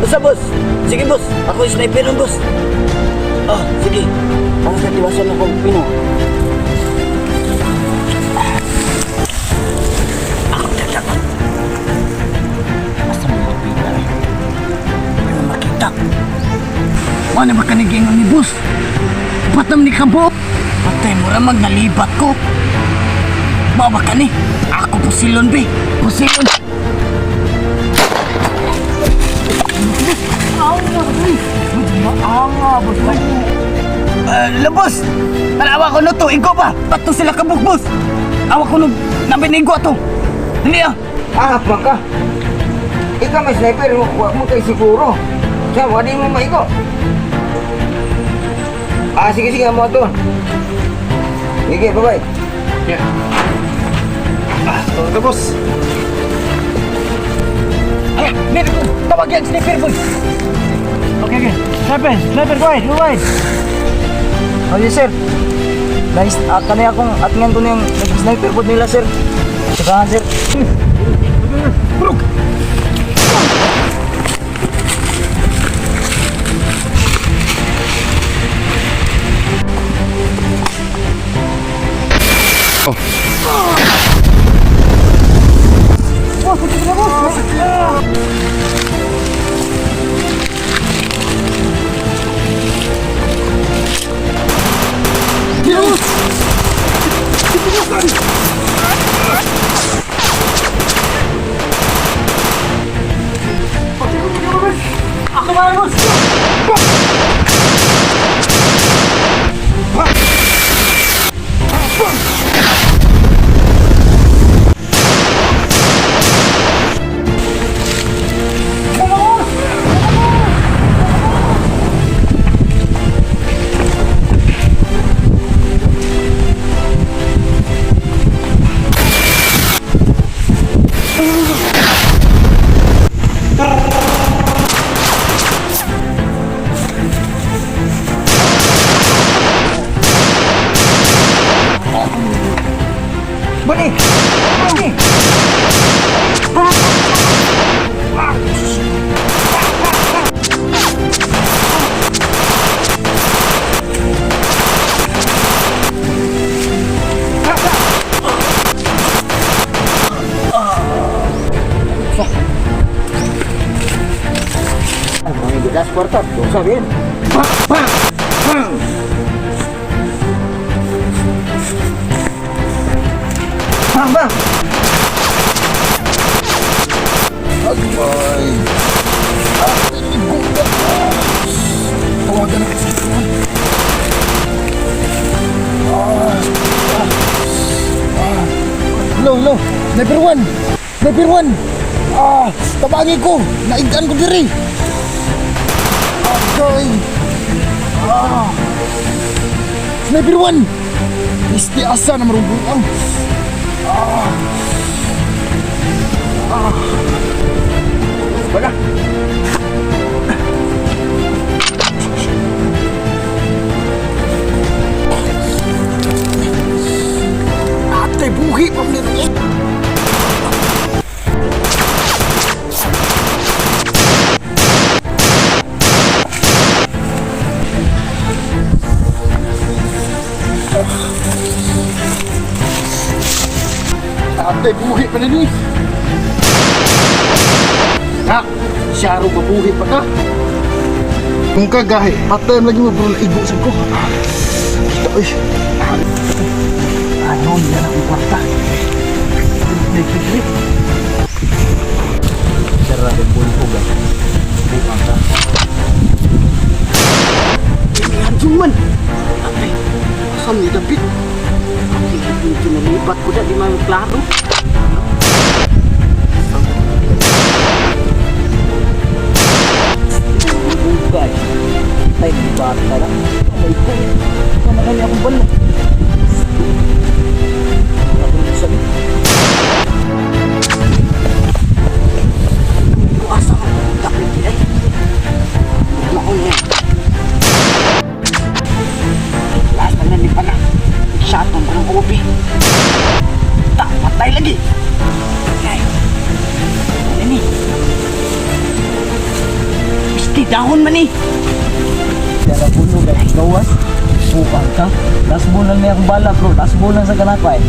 Basta, boss. Sige, boss. Ako yung sniper nun, boss. Oh, sige. Ang sa tiwasan ako, Pino. Ako tatakot. Basta mga kapita eh. Ano makita? Wala ba kaniging ni boss? Batam ni kabo? Patay mo ramag nalibat ko. Bawa ka ni. Ako pusilon, be. Pusilon. Labos! Tanawa ko no to, igo pa! Pato sila kabuk, boss! Awa ko no, nabinigo ato! Dili ah! Ah, pa ka. Ikaw may sniper, wa mo kay siguro. Sa wadi mo maigo. Ah, sige sige mo to. Sige, bye-bye. Yeah. Ah, tawag ka, boss. Ay, meron ko! Tawag yan, sniper boy! Okay. Sniper, sniper, go ahead, go ahead. Oh, yes, sir. Nice. Ah, kanay akong atngan ko na yung sniper pod nila, sir. Saka, sir. Bani! Bani! Ay, mga gilas kwarta. Dosa, bien. Bang! Bang! Bang! Bang! Bang! Agmay. Ah, igo na. Tawagan na kasi. Ah, ah, ah. Hello, hello. Sniper 1. Sniper 1. Ah, tabangi ko. Naigaan ko diri. Agay. Ah. Sniper 1. Isti asa na marunong. Ah. Wala. Atay, buhi pa mo nito. Atay, buhi pa nini. Ha? Siya ro mabuhi pa ka. Kung kagahi, patay lagi mo pero naigo sa ko. Kita, oy. Ano yan ang kwarta? Sarado pulpo ba? Buang ka. Ini man! Ay, saan ni David? Ay, medyo nalibat ko na, di man klaro. Bugay. Ay, bata na. May ko. Ano na akong bala? Ako sabi. Asa ka? Dapat eh. Ako niya. Last na ni pa na. Shotgun ko ng ubi. Tak, patay lagi. Ay. Ano ni? Dahon man eh. Dara puno kay gawas. Bukan ka. Last ball lang niya akong bala, bro. Last ball lang sa kanako eh.